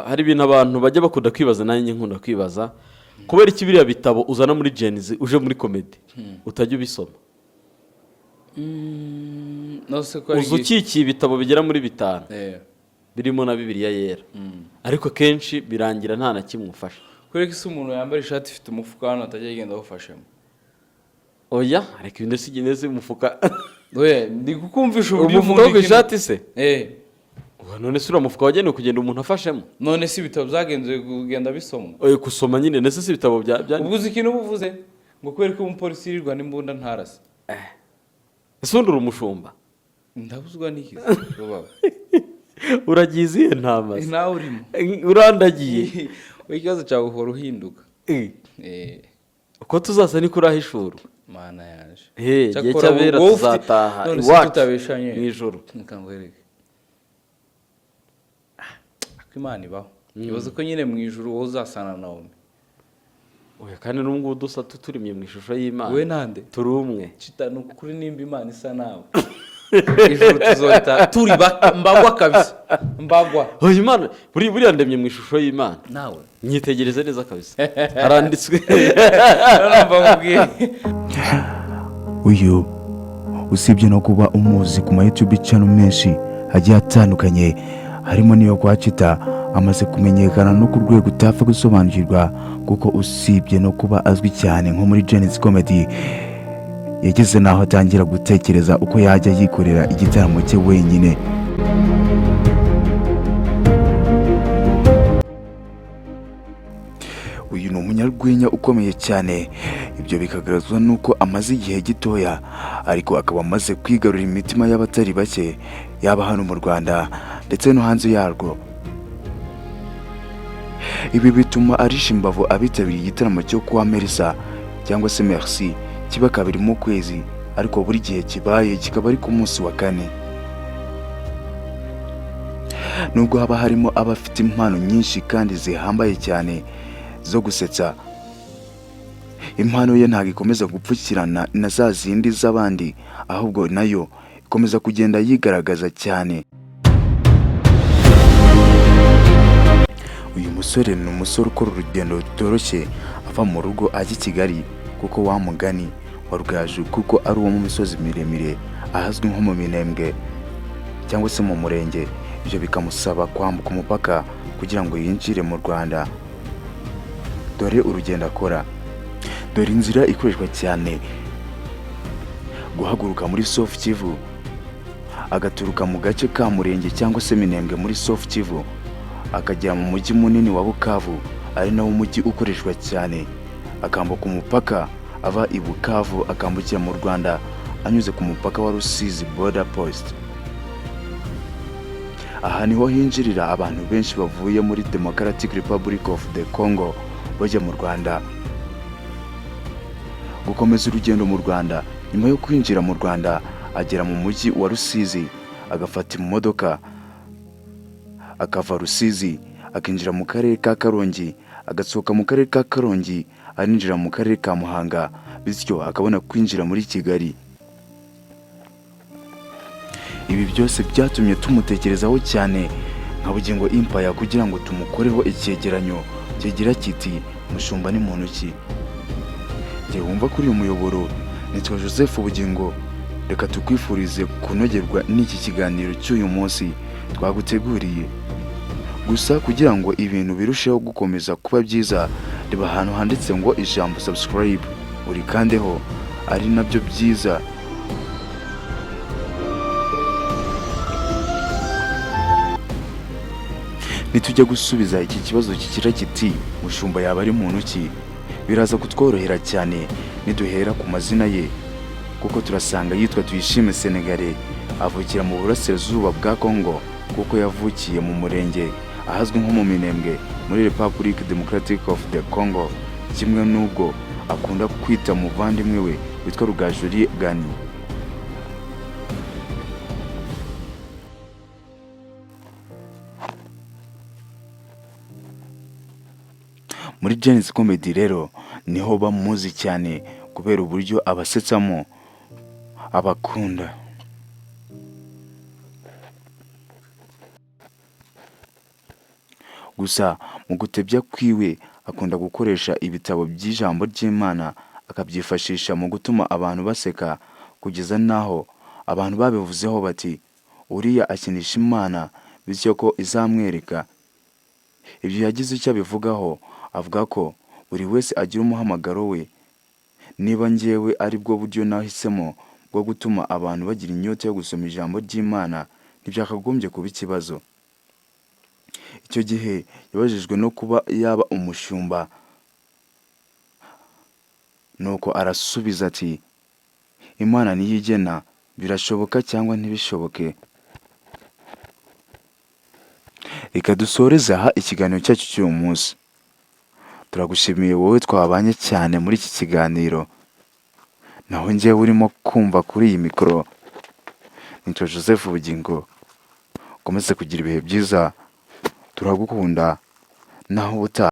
Hari ibintu abantu bajya bakunda kwibaza, nanjye nkunda kwibaza: kubera iki biriya bitabo uzana muri Gen-Z uje muri comedy utajya ubisoma? No se ko ari Uza ukikiye ibitabo bigera muri bitanu birimo na Bibiliya Yera, ariko akenshi birangira nta na kimwe ufasha. Kubera ko ese umuntu yambara ishati ifite umufuka hano atajya yigenda awufashemo? Oya, reka, ibintu si igenda umufuka. Oya, ndi kukumvisha uburyo Umufuka wo ku ikintu- ishati se? Eh. Oya, none se uriya mufuka wagenewe kugenda umuntu afashemo? None se ibitabo byagenzuye kugenda bisomwa? Oya, gusoma nyine, ndetse si ibitabo bya Ubwo uzi ikintu uba uvuze ngo kubera ko umupolisi yirirwa n'imbunda ntarase? Ese ubundi uri umushumba? Ndabuzwa n'ikizi rubavu. Uragiye izihe ntama se? Nawe urimo. Urandagiye. Wowe ikibazo cyawe uhora uhinduka. Uko tuzasa niko urahishurwa. Mana yaje. Igihe Cyakora cy'abera wowe ufite- tuzataha none se iwacu tutabeshanye mu ijoro. Reka nkwereke. Ako Imana ibaho, ibaze ko nyine mu ijuru wowe uzasana na Nawomi. Oya, kandi n'ubu ngubu dusa turimye mu ishusho y'Imana. Wowe nande? Turi umwe. Cita, ni ukuri, nimba Imana isa nawe, ijuru tuzota turi mbagwa kabisa, mbagwa. Oya, Imana buriya ndemye mu ishusho y'Imana. Nawe. Nyitegereze neza kabisa, haranditswe. Urumva nkubwiye. Uyu usibye no kuba umuzi ku ma YouTube channel menshi agiye atandukanye, harimo n'iyo kwa Chita, amaze kumenyekana no ku rwego utapfa gusobanukirwa, kuko usibye no kuba azwi cyane nko muri Gen-Z Comedy, yageze n'aho atangira gutekereza uko yajya yikorera igitaramo cye wenyine. Uyu ni umunyarwenya ukomeye cyane, ibyo bikagaragazwa n'uko amaze igihe gitoya ariko akaba amaze kwigarurira imitima y'abatari bake, yaba hano mu Rwanda ndetse no hanze yarwo. Ibi bituma arisha imbavu abitabiriye igitaramo cyo kwa Melissa cyangwa se Merci, kiba kabiri mu kwezi, ariko buri gihe kibaye kikaba ari ku munsi wa kane. Nubwo haba harimo abafite impano nyinshi kandi zihambaye cyane zo gusetsa, impano ye ntabwo ikomeza gupfukirana na za zindi z'abandi, ahubwo nayo ikomeza kugenda yigaragaza cyane. Uyu musore ni umusore ukora urugendo rutoroshye ava mu rugo ajya i Kigali, kuko wa mugani wa Rugaju, kuko ari uwo mu misozi miremire ahazwi nko mu Minembwe cyangwa se mu Murenge. Ibyo bikamusaba kwambuka umupaka kugira ngo yinjire mu Rwanda. Dore urugendo akora, dore inzira ikoreshwa cyane: guhaguruka muri South Kivu, agaturuka mu gace ka Murenge cyangwa se Minembwe muri South Kivu, akagera mu mujyi munini wa Bukavu, ari nawo mujyi ukoreshwa cyane, akambuka umupaka ava i Bukavu akambukira mu Rwanda anyuze ku mupaka wa Rusizi Border Post. Aha niho hinjirira abantu benshi bavuye muri Democratic Republic of the Congo bajya mu Rwanda. Gukomeza urugendo mu Rwanda: nyuma yo kwinjira mu Rwanda, agera mu mujyi wa Rusizi, agafata imodoka akava Rusizi akinjira mu karere ka Karongi, agasohoka mu karere ka Karongi arinjira mu karere ka Muhanga, bityo akabona kwinjira muri Kigali. Ibi byose byatumye tumutekerezaho cyane nka Bugingo Empire, kugira ngo tumukoreho icyegeranyo kigira kiti: "Mushumba ni muntu ki?" Igihe wumva kuri uyu muyoboro nitwa Joseph Bugingo. Reka tukwifurize kunogerwa n'iki kiganiro cy'uyu munsi twaguteguriye. Gusa kugira ngo ibintu birusheho gukomeza kuba byiza, reba ahantu handitse ngo ijambo subscribe, urikandeho, ari nabyo byiza. Nitujya gusubiza iki kibazo kigira kiti: "Mushumba yaba ari muntu ki?", biraza kutworohera cyane niduhera ku mazina ye, kuko turasanga yitwa Tuyishime Senegale, avukira mu burasirazuba bwa Congo, kuko yavukiye mu Murenge ahazwi nko mu Minembwe muri Republic Democratic of the Congo, kimwe n'ubwo akunda kwita muvandimwe we witwa Rugaju Gani. Muri Gen-Z Comedy rero niho bamuzi cyane kubera uburyo abasetsamo abakunda. Gusa mu gutebya kwiwe akunda gukoresha ibitabo by'ijambo ry'Imana, akabyifashisha mu gutuma abantu baseka, kugeza n'aho abantu babivuzeho bati uriya akinisha Imana, bityo ko izamwereka. Ibyo yagize icyo abivugaho, avuga ko buri wese agira umuhamagaro we. Niba njyewe ari bwo buryo nahisemo bwo gutuma abantu bagira inyota yo gusoma ijambo ry'Imana, ntibyakagombye kuba ikibazo. Icyo gihe yabajijwe no kuba yaba umushumba, nuko arasubiza ati Imana niyo igena, birashoboka cyangwa ntibishoboke. Reka dusoreze aha ikiganiro cyacu cy'uyu munsi. Turagushimiye wowe twabanye cyane muri iki kiganiro. Naho njyewe urimo kumva kuri iyi mikoro nitwa Joseph Bugingo. Ukomeze kugira ibihe byiza, turagukunda, naho ubutaha.